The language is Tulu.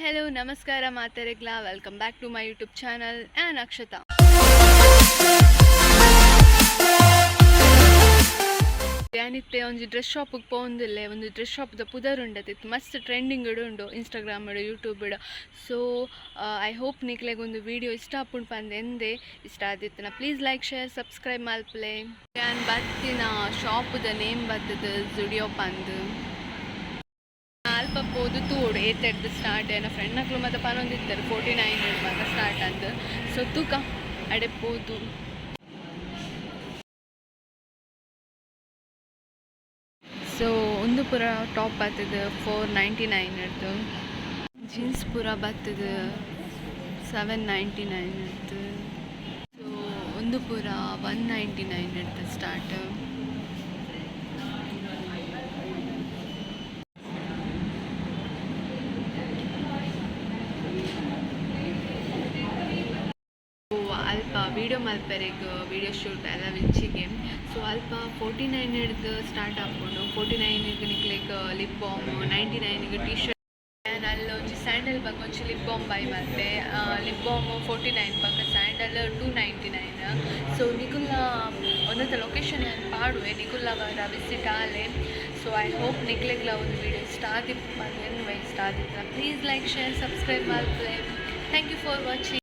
ಹಲೋ, ನಮಸ್ಕಾರ ಮಾತೆರೆಗ್ಲಾ. Welcome back to my YouTube channel. ಯಾನ್ ಅಕ್ಷತಾ. ಯಾನಿತ್ತೆ ಒಂಜಿ ಡ್ರೆಸ್ ಶಾಪಿಗೆ ಪೋವೊಂದುಲ್ಲೆ. ಒಂಜಿ ಡ್ರೆಸ್ ಶಾಪ್ದ ಪುದರ್ ಉಂಡತಿತ್ತು, ಮಸ್ತ್ ಟ್ರೆಂಡಿಂಗ್ ಉಂಡು ಇನ್ಸ್ಟಾಗ್ರಾಮ್, ಯೂಟ್ಯೂಬ್. ಸೊ I hope ನಿಕ್ಲೆಗ್ ಒಂದು ವಿಡಿಯೋ ಇಷ್ಟ ಆಪುಂಡು ಪಂದ್ ಎಂದೆ. ಇಷ್ಟ ಆದಿತ್ತಿನ ಪ್ಲೀಸ್ ಲೈಕ್, ಶೇರ್, ಸಬ್ಸ್ಕ್ರೈಬ್ ಮಲ್ಪಲೆ. ಯಾನ್ ಬತ್ತಿನ ಶಾಪುದ ನೇಮ್ ಬತ್ತದ ಜುಡಿಯೋ ಪಂದ್. ಅಲ್ಪ ಪೋದು ತೂಡು ಏತೆಡ್ದು ಸ್ಟಾರ್ಟ್. ಎನ್ನ ಫ್ರೆಂಡ್ ನಕ್ಲು ಮತ್ತೆ ಪನೊಂದಿತ್ತೆರ್, 49 ಮಾತ ಸ್ಟಾರ್ಟ್ ಅಂದ್. ಸೊ ತೂಕ ಅಡೆ ಪೋದು. ಸೊ ಒಂದು ಪೂರ ಟಾಪ್ ಬತ್ತದ 499 ಇಡ್ದು. ಜೀನ್ಸ್ ಪೂರ ಬತ್ತದ 799 ಇಡ್ದು. ಸೊ ಒಂದು ಪೂರ 199 ಇಡ್ದು ಸ್ಟಾರ್ಟ್. ಅಲ್ಪ ವೀಡಿಯೋ ಮಲ್ಪೆರೆಗ್ ವೀಡಿಯೋ ಶೂಟ್ ಎಲ್ಲ ವಿಚ್ಚಿಗೆ. ಸೊ ಅಲ್ಪ 49 ಹಿಡ್ದು ಸ್ಟಾರ್ಟ್ ಆಪುಂಡು. 49ಗ್ ನಿಕ್ಲೆಗ್ ಲಿಪ್ ಬಾಮ್, 99ಗ್ ಟಿ ಶರ್ಟ್. ಯಾನ್ ಅಲ್ಲ ಒಂಜಿ ಸ್ಯಾಂಡಲ್ ಬೊಕ ಒಂಜಿ ಲಿಪ್ ಬಾಮ್ ಬೈ ಮಲ್ತೆ. ಲಿಪ್ ಬಾಮ್ 49 ಬೊಕ ಸ್ಯಾಂಡಲ್ 299. ಸೊ ನಿಕುಲ್ನ ಒಂದೆತ ಲೊಕೇಶನ್ ಯಾನ್ ಪಾಡುವೆ, ನಿಕುಲ್ಲ ವರ ವಿಸಿಟ್ ಆಲೆ. ಸೊ I hope ನಿಕ್ಲೆಗ್ಲ ಒಂದು ವೀಡಿಯೋ ಇಷ್ಟ ಆದಿಪ್ಪು ಪಂದ್ ಎನ್ನುವೆ. ಇಷ್ಟ ಆದಿತ್ತ ಪ್ಲೀಸ್ ಲೈಕ್, ಶೇರ್, ಸಬ್ಸ್ಕ್ರೈಬ್ ಮಲ್ಪಲೆ. Thank you for watching.